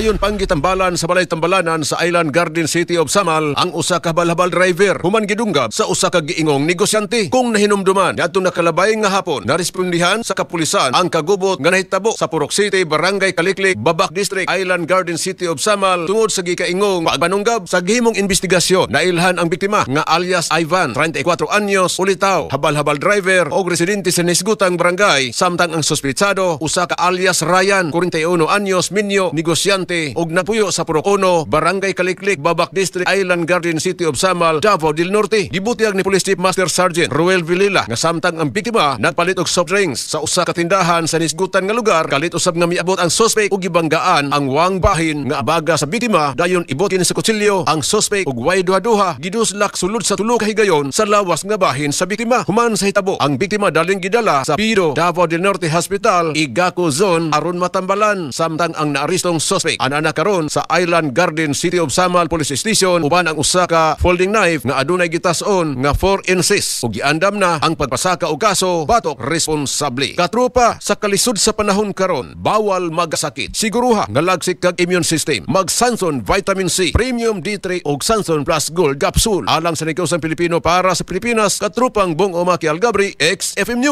Dayon panggitambalan sa balay tambalanan sa Island Garden City of Samal ang usa ka habal-habal driver human gidunggab sa usa ka giingong negosyante. Kung nahinumduman, niadtong nakalabay nga hapon, narespondihan sa kapulisan ang kagubot nga nahitabo sa Purok City, Barangay Kaliklik, Babak District, Island Garden City of Samal tungod sa gikaingong pagpanunggab. Sa gihimong investigasyon, nailhan ang biktima nga alias Ivan, 34 anyos, ulitaw, habal-habal driver og residente sa nisgutang barangay, samtang ang suspetsado usa ka alias Ryan, 41 anyos, minyo, negosyante og napuyo sa Purok 1, Barangay Kaliklik, Babak District, Island Garden City of Samal, Davao del Norte. Gibutyag ni Police Chief Master Sergeant Ruel Vilila nga samtang ang biktima nagpalit og soft drinks sa usa ka tindahan sa nisgutan nga lugar, kalit usab nga miabot ang suspect ug gibanggaan ang wang bahin nga abaga sa biktima, dayon ibotin sa kutsilyo ang suspect ug way duha-duha giduslak sulod sa tulo ka higayon sa lawas nga bahin sa biktima. Human sa hitabo, ang biktima daling gidala sa Pido Davao del Norte Hospital, Igaco Zone aron matambalan, samtang ang naarestong suspect anana karon sa Island Garden City of Samal Police Station uban ang usa ka folding knife nga adunay gitas-on nga 4 inches ug giandam na ang pagpasaka og kaso batok responsable. Katropa, sa kalisod sa panahon karon, bawal magasakit. Siguruha nga lagsik kag immune system. Mag Sanson Vitamin C, Premium D3 ug Sanson Plus Gold Capsule. Alang sa Negosyo Pilipino para sa Pilipinas, katrupang Bong Omaki Algabri, XFM News.